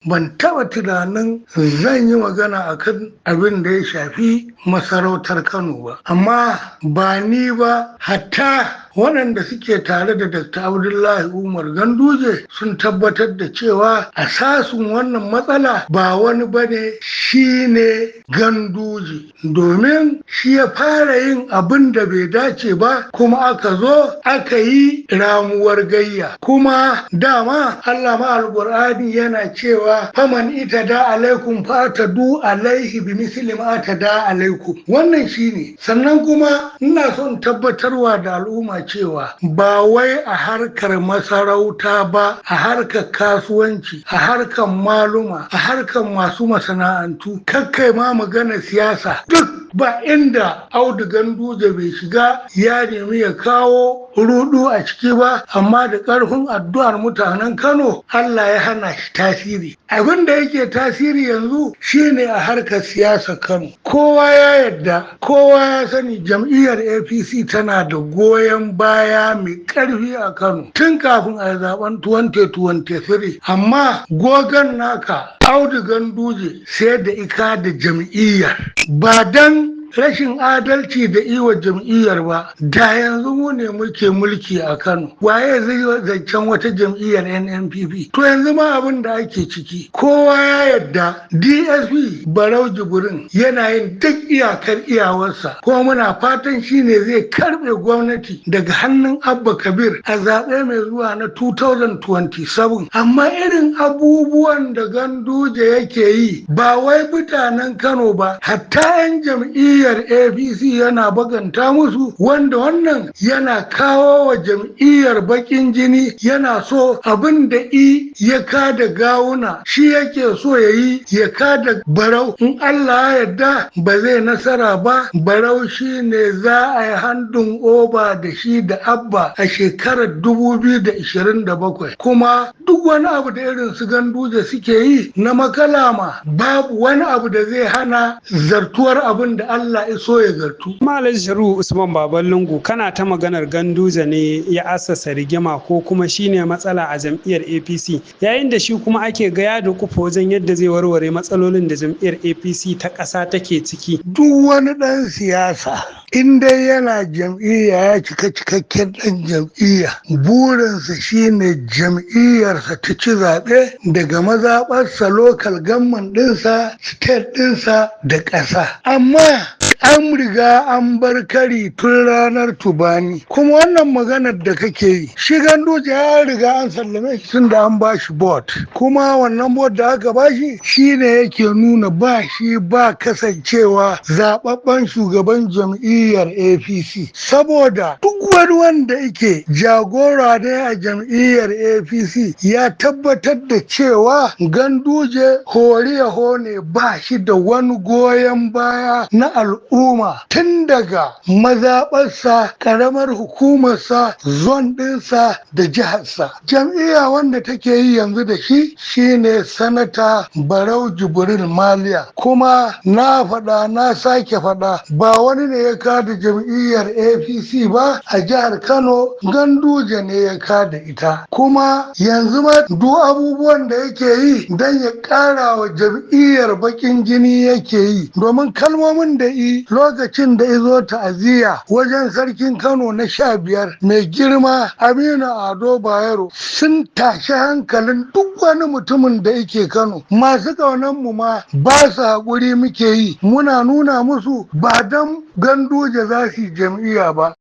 Ban taɓa tunanin zan yi magana akan abin da ya shafi masarautar Kano ba, amma ba ni ba, hatta waɗanda suke tare da Dr. Abdullahi Umar Ganduje sun tabbatar da cewa asasin wannan matsala ba wani bane, shine Ganduje, domin shi ya fara yin abin da bai dace ba, kuma aka zo aka yi ramuwar gayya. Kuma dama Allah ma Alƙur'ani yana cewa, "Faman i'tada alaikum fa'tadu alaihi bi misli ma i'tada alaikum." Wannan shine. Sannan kuma ina son tabbatarwa da al'umma cewa ba wai a harkar masarauta ba, a harkar kasuwanci, a harkar maluma, a harkar masu masana'antu, kakkai ma magana siyasa, duk ba inda Audu Ganduje bai shiga ya nemi ya kawo rudu a ciki ba, amma da ƙarfin addu'ar mutanen Kano Allah ya hana shi tasiri. Abin da yake tasiri yanzu shine a harkar siyasar Kano. Kowa ya yarda, kowa ya sani, jam'iyyar APC tana da goyon baya mai ƙarfi a Kano tun kafin a zaben 2023, amma gogon naka Audu Ganduje sai da i kada jam'iyyar. Ba dan rashin adalci da i wa jam'iyyar ba, da yanzu mu ne muke mulki a Kano. Waye zai zancen wata jam'iyyar NNPP? To yanzu ma abin da ake ciki, kowa ya yarda DSP Barau Jibrin yana yin duk iyakar iyawarsa, kuma muna fatan shine zai karbe gwamnati daga hannun Abba Kabir a zaɓe mai zuwa na 2027. Amma irin abubuwan da Ganduje yake yi, ba wai mutanen Kano ba, hatta 'yan jam'iyyar APC yana baganta musu, wanda wannan yana kawo wa jam'iyyar bakin jini. Yana so abin da i ya kada Gawuna shi yake so ya yi ya kada Barau. In Allah ya yarda, ba zai nasara ba. Barau shi ne za a yi handing over da shi da Abba a shekarar 2027. Kuma duk wani abu da irin su Ganduje suke yi na makalama, babu wani abu da zai hana zartuwar abin da Allah ya so ya zartu. Malam Sharu Usman Baban Lungu, kana ta maganar Ganduje ne ya assasa rigima ko kuma shine matsala a jam'iyyar APC, yayin da shi kuma ake ga ya dukufa wajen yadda zai warware matsalolin da jam'iyyar APC ta ƙasa take ciki. Duk wani ɗan siyasa, in dai yana jam'iyya, ya cika cikakken ɗan jam'iyya, burinsa shine jam'iyyarsa ta ci zaɓe daga mazaɓarsa, local government ɗinsa, state ɗinsa da ƙasa. Amma an riga an bar kari tun ranar tubani. Kuma wannan maganar da kake yi, shi Ganduje ya riga an sallame shi tun da an ba shi board. Kuma wannan board da aka ba shi shine yake nuna ba shi ba kasancewa zababben shugaban jam'iyyar APC, saboda duk wani wanda yake jagora ne a jam'iyyar APC ya tabbatar da cewa Ganduje horiyaho ne, ba shi da wani goyon baya na al'umma tun daga mazaɓarsa, ƙaramar hukumarsa, zone ɗinsa da jiharsa. Jam'iyya wanda take yi yanzu da shi shine Sanata Barau Jibril Maliya. Kuma na faɗa, na sake faɗa, ba wani ne ya kada jam'iyyar APC ba a jihar Kano, Ganduje ne ya kada ita. Kuma yanzu ma duk abubuwan da yake yi don ya ƙara wa jam'iyyar baƙin jini yake yi, domin kalmomin da i lokacin da izo ta'aziyya wajen Sarkin Kano na 15, mai girma Aminu Ado Bayero, sun tashi hankalin duk wani mutumin da yake Kano. Masu ƙaunar mu ma ba su haƙuri muke yi, muna nuna musu ba don Ganduje za su yi jam'iyya ba.